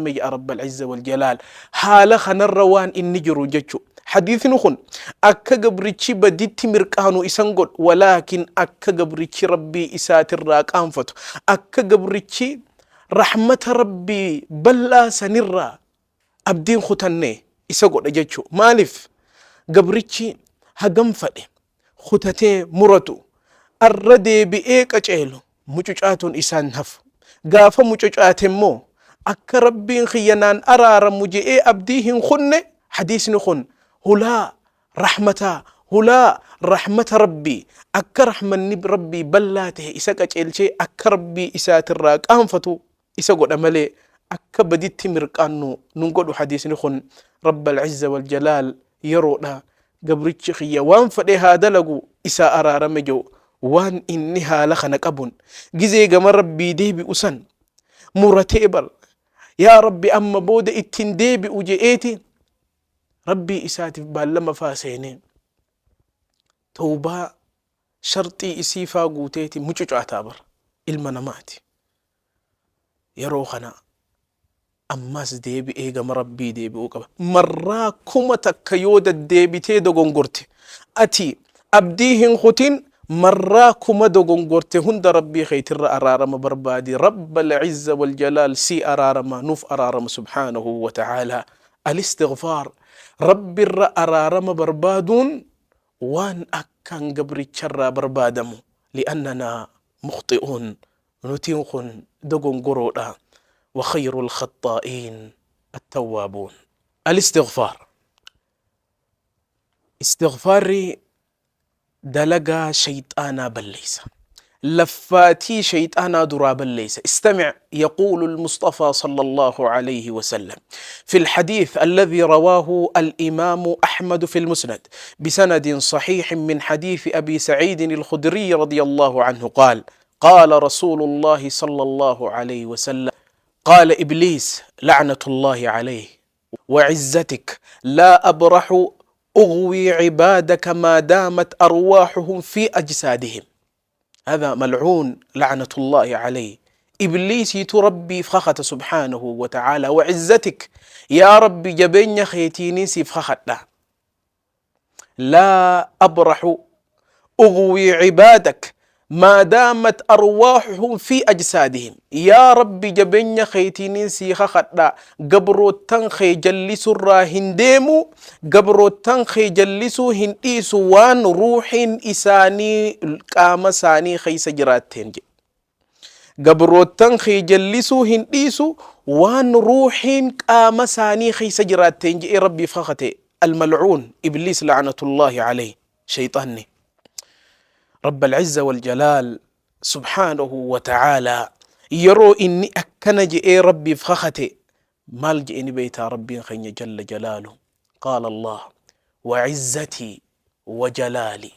Ja'a Rabbal Izza wal Jalaal haala kanarra waan inni jiru jechu. Hadiisni kun akka gabrichi baditti mirqaanu isan godhu, walaakin akka gabrichi Rabbii isaatirraa qaanfatu, akka gabrichi rahmata Rabbii bal'aa sanirraa abdiin kutanne isa godha jechu. Maaliif gabrichi hagam fadhe kutatee muratu arra deebi'ee qaceelu mucucaatuun isaan hafu. Gaafa mucucaate immoo akka Rabbiin kiyya naan araaramu je'ee abdii hin kunne. Hadiisni kun hulaa rahmataa, hulaa rahmata Rabbii, akka rahmanni Rabbii bal'aa ta'e isa qaceelchee akka Rabbii isaatirraa qaanfatu isa godha malee akka baditti mirqaannu nun godhu. Hadiisni kun Rabbal Izza wal Jalaal yeroodha gabrichi kiyya waan fedhe haa dalagu isaa araarame jiru, waan inni haala kana qabuun gizee gama Rabbii deebi'u san muratee bar yaa Rabbi amma booda ittiin deebi'u je'eeti Rabbii isaatiif baallama faa seenee tawbaa sharxii isii faa guuteeti mucucaataa bar ilma namaati. Yeroo kana ammas deebi'ee gama Rabbii deebi'uu qaba. Marraa 1000 yoo deddeebitee dogongorte ati abdii hin kutin. Marraa 1000 dogongorte hunda Rabbii keetirra araarama barbaadi. Rabbal Izza wal Jalaal sii araarama, nuuf araarama subhaanahu wa ta'aalaa. Al-istighfaar, Rabbirra araarama barbaaduun waan akkaan gabricharraa barbaadamu, li'annanaa mukhxi'uun, nutiin kun dogongoroodha, wa khayrul khaxxaa'iin attawwaabuun. Al-istighfaar, istighfaarri dalagaa shayxaanaa balleeysa, laffaatii shayxaanaa duraa balleeysa. استمع، يقول المصطفى صلى الله عليه وسلم في الحديث الذي رواه الإمام أحمد في المسند بسند صحيح من حديث أبي سعيد الخدري رضي الله عنه قال: قال رسول الله صلى الله عليه وسلم: قال إبليس لعنة الله عليه: وعزتك لا أبرح أغوي عبادك ما دامت أرواحهم في أجسادهم. هذا ملعون لعنة الله عليه. إبليس ربي فخت سبحانه وتعالى: وعزتك يا ربي جبين خيتيني سيفخت لا أبرح أغوي عبادك ما دامت أرواحهم في أجسادهم. يا ربي جبين خيتيني سيخخت قبرو تنخي جلسوا الراهن ديمو قبرو تنخي جلسوا هنديسو وان روح إساني قام ساني خيس جراتين قبرو تنخي جلسوا هنديسو وان روح قام ساني خيس جراتين جي. ربي فخته الملعون إبليس لعنة الله عليه شيطاني. رب العزة والجلال سبحانه وتعالى يرو إني أكن جئ ربي فخته مال جئني بيتا ربي خين جل جلاله. قال الله: وعزتي وجلالي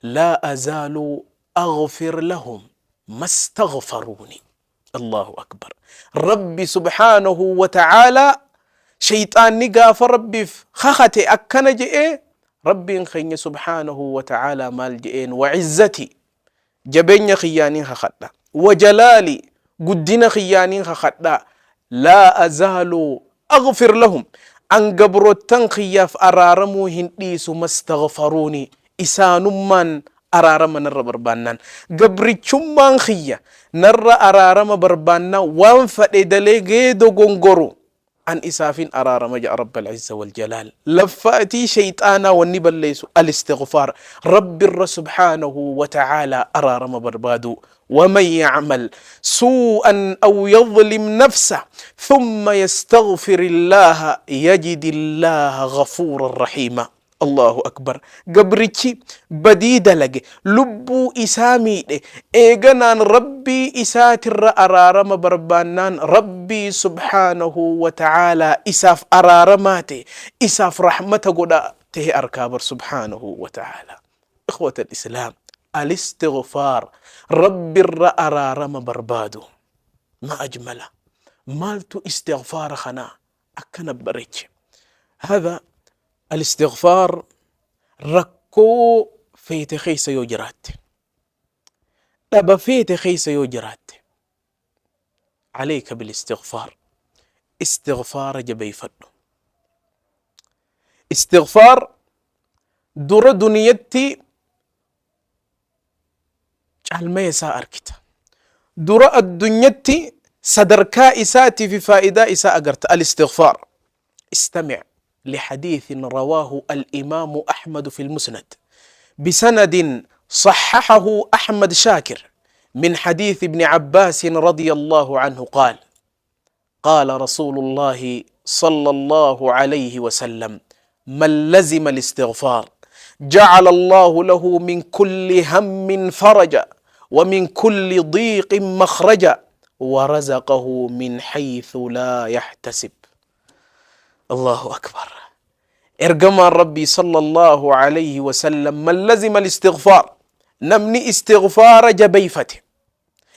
لا أزال أغفر لهم ما استغفروني. الله أكبر. ربي سبحانه وتعالى شيطان نقاف ربي خختي أكن جئ ربي خين سبحانه وتعالى مال جئين: وعزتي جبين خيانين خخدا، وجلالي قدنا خيانين خخدا، لا أزال أغفر لهم أن قبرتن خياف أرارمو هنديس ما استغفروني. إسان من أرارم نر بربانان قبرتشمان خيا نر أرارم بربانا وانفق دليجي دوغونغورو أن إسافين أرارم جاء رب العزة والجلال. لفاتي شيطانا والنبل ليس الاستغفار، رب الر سبحانه وتعالى أرارم بربادو. ومن يعمل سوءا أو يظلم نفسه ثم يستغفر الله يجد الله غفورا رحيما. الله أكبر. قبرتي بديدة لقي لبو إسامي إيغنان ربي إساتر أرارم بربانان ربي سبحانه وتعالى إساف أرارماتي إساف رحمته قد ته أركابر سبحانه وتعالى. إخوة الإسلام، الاستغفار ربي أرارم بربادو ما أجمله. مالتو استغفار خنا أكنب بريتش. هذا الاستغفار ركو فيت خيس يجرات دبا فيت خيس يجرات. عليك بالاستغفار. Istighfaara jabeeyfadhu. Istighfaar dura duniyatti caalmaya isaa arkita. Dura addunyatti sadarkaa isaatii fi faayidaa isaa agarta. Al-istighfaar. Istami' لحديث رواه الإمام أحمد في المسند بسند صححه أحمد شاكر من حديث ابن عباس رضي الله عنه قال: قال رسول الله صلى الله عليه وسلم: من لزم الاستغفار جعل الله له من كل هم فرجا ومن كل ضيق مخرجا ورزقه من حيث لا يحتسب. الله أكبر. Ergamaan Rabbii sallallahu alayhi wasallam man lazima al-istighfaar, namni istighfaara jabeeyfate,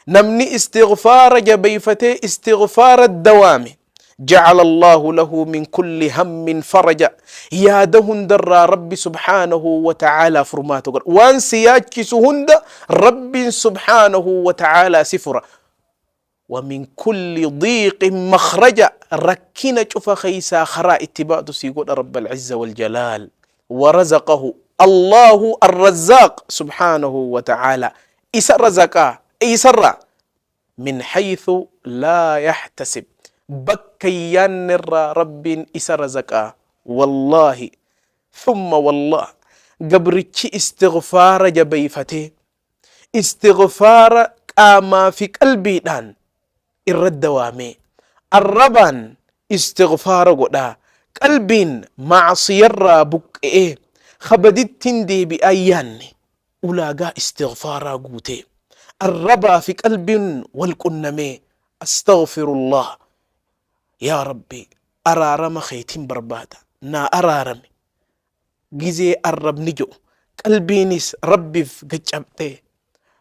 namni istighfaara jabeeyfatee istighfaara dawaame, jacala Allahu lahu min kulli hammin faraja, yaada hundarraa Rabbi subhaanahu wa ta'aalaa furmaata godha. Waan si yaachisu hunda Rabbiin subhaanahu wa ta'aalaa si fura. Wa min kulli diiqin makhraja, rakkina cufa keeysaa karaa itti baatu sii godha Rabbal Izza wal Jalaal. Wa razaqahu Allahu Arrazzaaq subhaanahu wa ta'aalaa isa razaqaa eeysarraa min haythu laa yahtasib, bakka hin yaannerraa Rabbiin isa razaqaa. Wallaahi thumma wallaah, gabrichi istighfaara jabeeyfatee Istighfaara qaamaa fi qalbiidhaan irra dawaamee, arrabaan istighfaara godhaa, qalbiin ma'asiyarraa buqqa'ee, ka badittiin deebi'aa yaanne, ulaagaa istighfaaraa guutee, arrabaa fi qalbiin wal qunnamee, astaghfirullah, yaa Rabbi araarama keetiin barbaada, naa araarami, gizee arrabni je'u qalbiinis Rabbiif gad cabxee,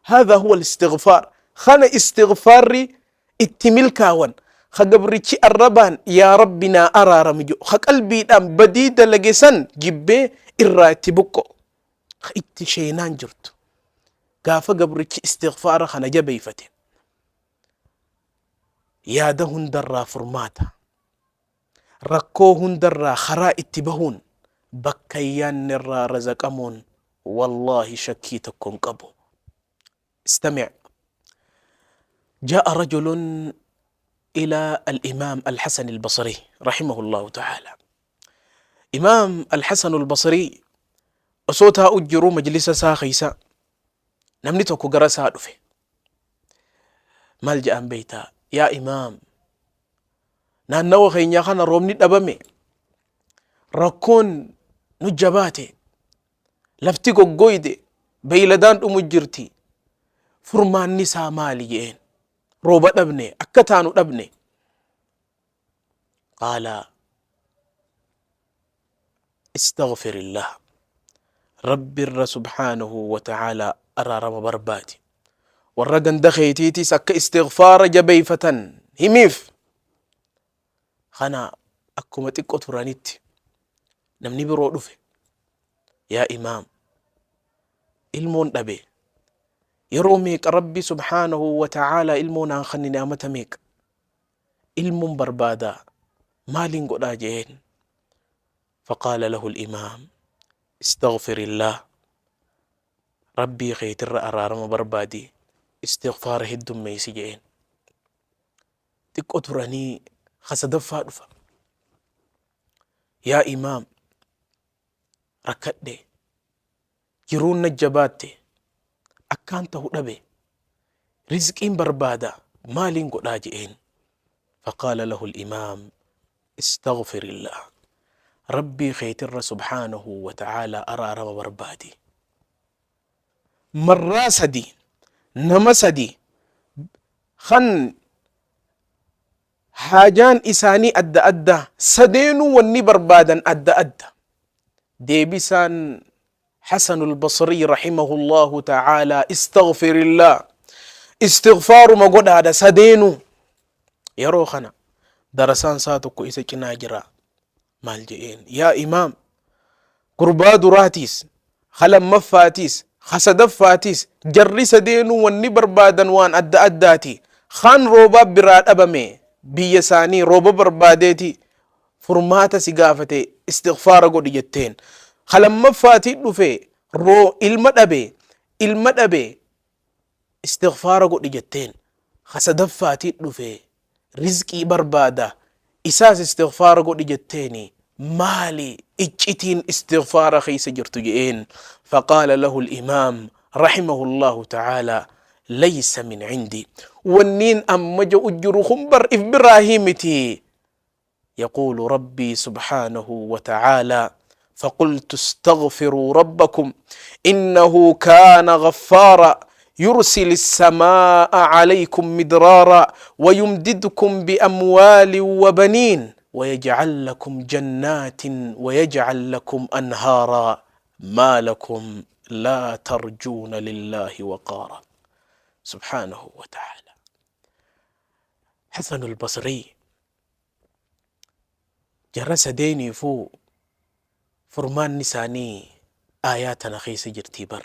haadha huwa al-istighfaar, kana istighfaarri itti milkaawan, ka gabrichi arrabaan yaa Rabbi naa araarami je'u, ka qalbiidhaan badii dalage san jibbee irraa itti buqqa'u, ka itti sheenaan jirtu. Gaafa gabrichi istighfaara kana jabeeyfate yaada hundarraa furmaata, rakkoo hundarraa karaa itti bahuun, bakka hin yaannerraa razaqamuun wallaahi shakkii tokko hin qabu. Istami' Jaa'a rajulun ila al-imaam al-Hasan al-Basri rahimahullahu ta'ala. Imaam al-Hasan al-Basri osoo taa'u jiruu majlisa isaa keessa namni tokko gara isaa dhufe. Maal jedhan beektaa? Yaa imaam, naannawa keenya kana roobni dhabame, rakkoon nu jabaate, lafti goggoyde, beeyladaan dhumu jirti, furmaanni isaa maali jeen, rooba dhabne, akka taanu dhabne. Qaala: istaghfirillah, Rabbirra subhaanahu wa ta'aala araarama barbaadi, warra ganda keetiitis akka istighfaara jabeeyfatan himiif. Kana akkuma xiqqo turanitti namni biroo dhufe, yaa imaam, ilmoon dhabe, yeroo meeqa Rabbi subhaanahu wa ta'aala ilmoo naan kennine, amata meeqa ilmoon barbaada, maaliin godhaa jeen. Faqaala lahu al-imaam: istaghfirillah, Rabbii keetirra araarama barbaadi, istighfaara heddummeeysi jeen. Xiqqo turanii ka sadaffaa dhufa, yaa imaam, rakkadhe, jiruun na jabaatte, akkaan tahu dhabe, rizqiin barbaada, maaliin godhaa je'een. Faqaala lahu al-imaam: istaghfirillah, Rabbii keetirra subhaanahu wa ta'aalaa araarama barbaadi. Marraa sadi, nama sadi kan haajaan isaanii adda adda, sadeenuu wanni barbaadan adda adda. Deebisaan Hasanul Basrii rahimahullahu ta'aalaa istaghfirillah, istighfaaruma godhaadha sadeenuu. Yeroo kana darasaan isaa tokko isa cinaa jira. Maal je'een? Yaa imaam, gurbaa duraatiis, ka lammaffaatiis, ka sadaffaatiis, jarri sadeenuu wanni barbaadan waan adda addaati. Kaan roobaa biraa dhabame. Biyya isaanii rooba barbaadeeti furmaata si gaafate, istighfaara godhi jetteen. Ka lammaffaatii dhufe roo ilma dhabe, ilma dhabe, istighfaara godhi jetteen. Ka sadaffaatii dhufe rizqii barbaada, isaas istighfaara godhi jetteeni. Maali iccitiin istighfaara keessa jirtu je'een? Faqaala lahu al-imaam rahimahullahu ta'ala, laysa min cindi, wanniin amma je'u jiru kun bar if biraahii miti. يقول ربي سبحانه وتعالى: فقلت استغفروا ربكم إنه كان غفارا يرسل السماء عليكم مدرارا ويمددكم بأموال وبنين ويجعل لكم جنات ويجعل لكم أنهارا ما لكم لا ترجون لله وقارا. سبحانه وتعالى. حسن البصري Jarra sadeeniifuu furmaanni isaanii aayaa tana keessa jirtii bar.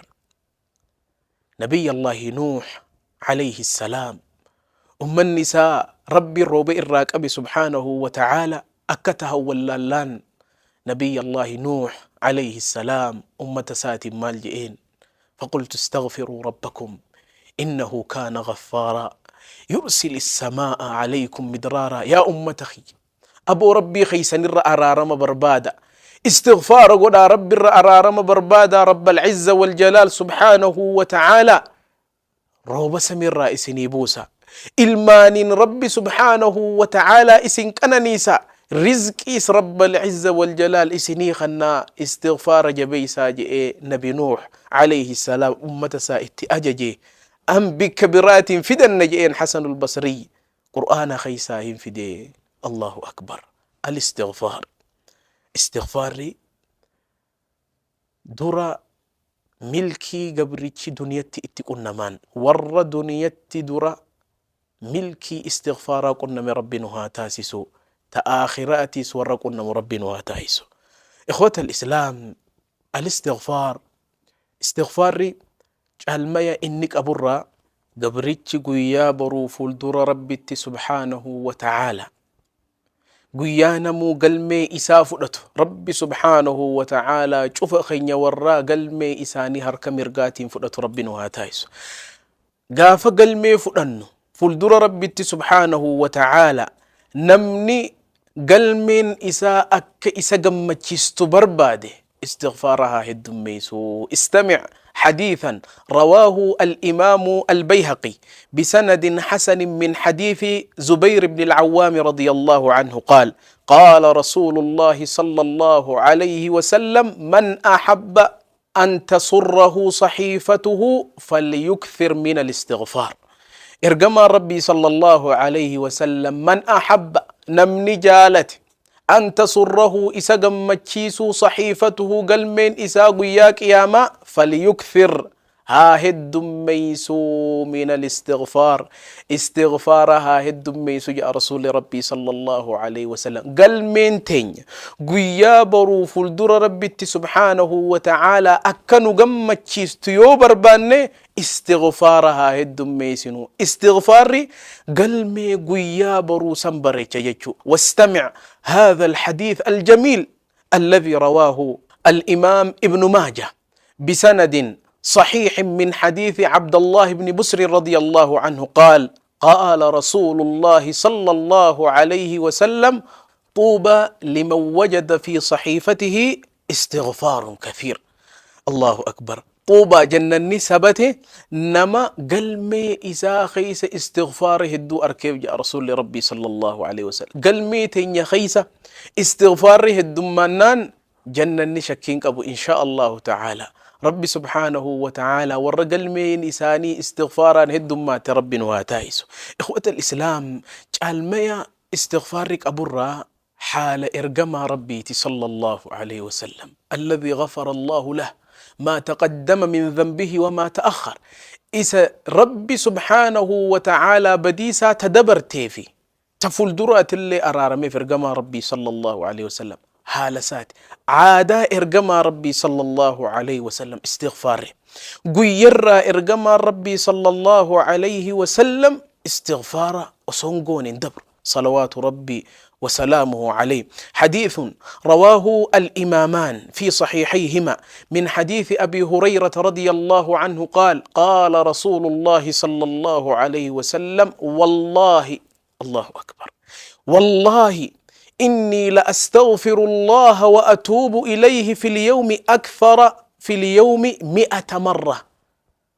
Nabiyyallaahi Nuuh alayhi salaam ummanni isaa Rabbiin rooba irraa qabe subhaanahu wa ta'aala akka tahan wallaallaan, Nabiyyallaahi Nuuh alayhi salaam ummata isaatiin maal je'een? Faqultu istaghfiruu rabbakum innahu kaana ghaffaaraa yursil samaa'a alaykum midraaraa. Yaa ummata kiyya, aboo Rabbii keessanirra araarama barbaada, istighfaara godhaa, Rabbirra araarama barbaada. Rabbal izza wal jalaal subhaanahu wa ta'aala rooba samiirraa isinii buusa, ilmaaniin Rabbi subhaanahu wa ta'aalaa isin qananiisa, rizqiis Rabbal izza wal jalaal isinii kannaa, istighfaara jabeeysaa je'ee Nabi Nuuh alayhi salaam ummata isaa itti ajaje. An bikka biraatiin fidanna je'een Hasanul Basriy, Qur'aana keessaa hin fide. Allahu akbar. Al istighfaar, istighfaarri dura milkii gabrichi duniyatti itti qunnamaan. Warra duniyatti dura milkii istighfaaraa qunname Rabbi nu haa taasisu, ta aakhiraatiis warra qunnamu Rabbi nu haa taasisu. Ikhwata al-islaam, al-istighfaar, istighfaarri caalmaya inni qaburraa, gabrichi guyyaa boruu fuuldura Rabbitti subhaanahu wa ta'aala, guyyaa namuu galmee isaa fudhatu, Rabbi subhaanahu wa ta'aalaa cufa keenya warraa galmee isaanii harka mirgaatiin fudhatu Rabbi nu haa taasisu. Gaafa galmee fudhannu fuuldura Rabbitti subhaanahu wa ta'aalaa, namni galmeen isaa akka isa gammachiistu barbaade istighfaara haa heddummeessu. Istami' حديثا رواه الإمام البيهقي بسند حسن من حديث زبير بن العوام رضي الله عنه قال: قال رسول الله صلى الله عليه وسلم: من أحب أن تسره صحيفته فليكثر من الاستغفار. Ergamaan Rabbii sallallahu alayhi wasallam, man ahabba, namni jaalate, an tasurrahu, isa gammachiisuu, saxiifatuhu, galmeen isaa guyyaa qiyaamaa, falyukthir, haa heddummeeysuu, min alistighfaar, istighfaara haa heddummeeysu jedha Rasuulli Rabbii sallallahu alayhi wasallam. Galmeen teenya guyyaa boruu fuuldura Rabbitti subhaanahu wa ta'aalaa akka nu gammachiistu yoo barbaanne, istighfaara haa heddummeessinu. Istighfaarri galmee guyyaa boruu san bareecha jechuu. Wastami' hadha alhadiith aljamiil alladhi rawaahu الإمام ابن ماجه بسند صحيح من حديث عبد الله بن بسر رضي الله عنه قال: قال رسول الله صلى الله عليه وسلم: طوبى لمن وجد في صحيفته استغفار كثير. الله أكبر. طوبى، jannanni sabate nama galmee isaa keessa istighfaara hedduu arkeef jedha Rasuulli Rabbii sallallahu alaihi wasallam. Galmee teenya keessa istighfaarri heddummaannaan jannanni shakkiin qabu, insha Allahu ta'ala. Rabbi subhaanahu wa ta'ala warra galmeen isaanii istighfaaraan heddummaate Rabbi nu haa taasisu. Ikhwata al-islaam, caalmaya istighfaarri qaburraa haala ergamaa Rabbiiti sallallahu alaihi wasallam, alladhi ghafara Allahu lah ما تقدم من ذنبه وما تأخر, isa Rabbi subhaanahu wa ta'ala badiisaa ta dabarteefi ta fuulduraatillee araarameef ergamaa Rabbii sallallahu alaihi wasallam. Haala isaati, aadaa ergamaa Rabbii sallallahu alaihi wasallam, istighfaarri guyyarraa ergamaa Rabbii sallallahu alaihi wasallam istighfaara osoo hin goone hin dabru. صلوات ربي وسلامه عليه. حديث رواه الإمامان في صحيحيهما من حديث أبي هريرة رضي الله عنه قال: قال رسول الله صلى الله عليه وسلم: والله، الله أكبر، والله إني لأستغفر الله وأتوب إليه في اليوم أكثر في اليوم 100 مرة.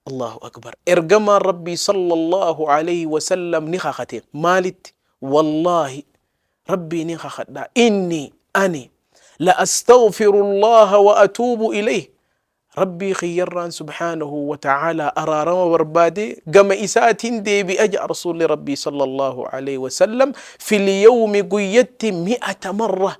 الله أكبر. إرجما ربي صلى الله عليه وسلم نخختي مالت والله ربي نخخت إني أني لأستغفر الله وأتوب إليه. ربي خيران سبحانه وتعالى أرارما بربادي قم إسات دي بأجأ رسول ربي صلى الله عليه وسلم في اليوم قيت 100 مرة.